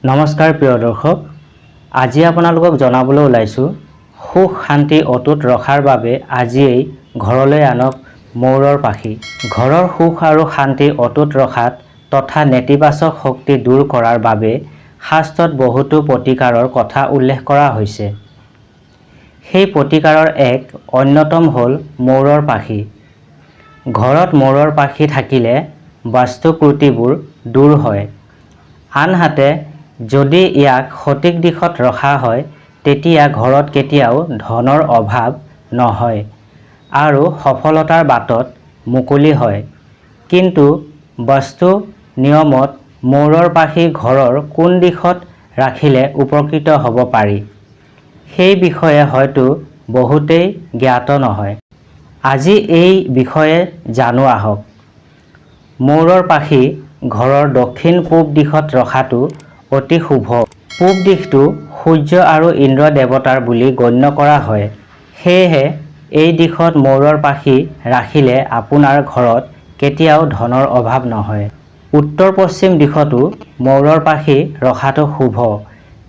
নমস্কাৰ প্ৰিয় দৰ্শক, আজি আপোনালোকক জনাবলৈ ওলাইছোঁ, সুখ শান্তি অটুট ৰখাৰ বাবে আজিয়েই ঘৰলৈ আনক ময়ূৰৰ পাখি। ঘৰৰ সুখ আৰু শান্তি অটুট ৰখাত তথা নেতিবাচক শক্তি দূৰ কৰাৰ বাবে শাস্ত্ৰত বহুতো প্ৰতিকাৰৰ কথা উল্লেখ কৰা হৈছে। সেই প্ৰতিকাৰৰ এক অন্যতম হ'ল ময়ূৰৰ পাখি। ঘৰত ময়ূৰৰ পাখি থাকিলে বাস্তু ত্ৰুটিবোৰ দূৰ হয়। আনহাতে যদি ইয়াক সঠিক দিশত ৰখা হয়, তেতিয়া ঘৰত কেতিয়াও ধনৰ অভাৱ নহয় আৰু সফলতাৰ বাট মুকলি হয়। কিন্তু বাস্তু নিয়মত ময়ূৰৰ পাখি ঘৰৰ কোন দিশত ৰাখিলে উপকৃত হ'ব পাৰি, সেই বিষয়ে হয়তো বহুতেই জ্ঞাত নহয়। আজি এই বিষয়ে জানো আহক। ময়ূৰৰ পাখি ঘৰৰ দক্ষিণ পূব দিশত ৰখাটো অতি শুভ। পূব দিশটো সূৰ্য আৰু ইন্দ্ৰ দেৱতাৰ বুলি গণ্য কৰা হয়। সেয়েহে এই দিশত ময়ূৰৰ পাখি ৰাখিলে আপোনাৰ ঘৰত কেতিয়াও ধনৰ অভাৱ নহয়। উত্তৰ পশ্চিম দিশতো ময়ূৰৰ পাখি ৰখাটো শুভ।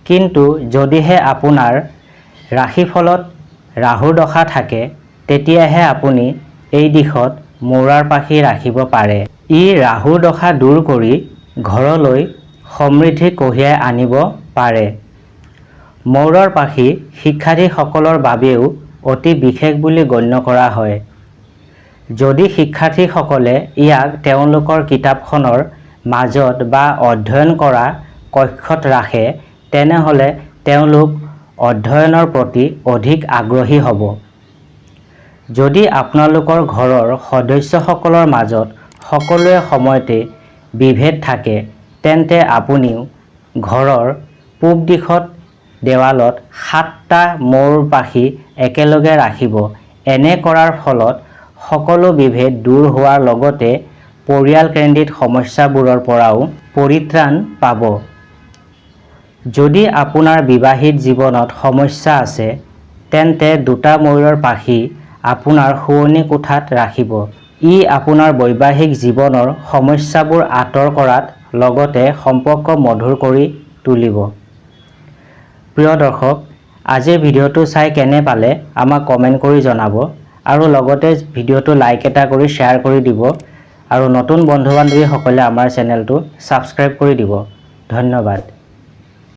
কিন্তু যদিহে আপোনাৰ ৰাশিফলত ৰাহুৰ দশা থাকে, তেতিয়াহে আপুনি এই দিশত ময়ূৰৰ পাখি ৰাখিব পাৰে। ই ৰাহুৰ দশা দূৰ কৰি ঘৰলৈ সমৃদ্ধি কঢ়িয়াই আনিব পাৰে। ময়ূৰৰ পাখি শিক্ষাৰ্থীসকলৰ বাবেও অতি বিশেষ বুলি গণ্য কৰা হয়। যদি শিক্ষাৰ্থীসকলে ইয়াক তেওঁলোকৰ কিতাপখনৰ মাজত বা অধ্যয়ন কৰা কক্ষত ৰাখে, তেনেহ'লে তেওঁলোক অধ্যয়নৰ প্ৰতি অধিক আগ্ৰহী হ'ব। যদি আপোনালোকৰ ঘৰৰ সদস্যসকলৰ মাজত সকলো সময়তে বিভেদ থাকে, তেন্তে আপুনিও ঘৰৰ পূব দিশত দেৱালত সাতটা ময়ূৰ পাখি একেলগে ৰাখিব। এনে কৰাৰ ফলত সকলো বিভেদ দূৰ হোৱাৰ লগতে পৰিয়ালকেন্দ্ৰিক সমস্যাবোৰৰ পৰাও পৰিত্ৰাণ পাব। যদি আপোনাৰ বিবাহিত জীৱনত সমস্যা আছে, তেন্তে দুটা ময়ূৰৰ পাখি আপোনাৰ শোৱনি কোঠাত ৰাখিব। ই আপোনাৰ বৈবাহিক জীৱনৰ সমস্যাবোৰ আঁতৰ কৰাত লগতে সম্পৰ্ক মধুৰ কৰি তুলিব। প্ৰিয় দৰ্শক, আজিৰ ভিডিঅ'টো চাই কেনে পালে আমাক কমেণ্ট কৰি জনাব আৰু লগতে ভিডিঅ'টো লাইক এটা কৰি শ্বেয়াৰ কৰি দিব আৰু নতুন বন্ধু বান্ধৱীসকলে আমাৰ চেনেলটো ছাবস্ক্ৰাইব কৰি দিব। ধন্যবাদ।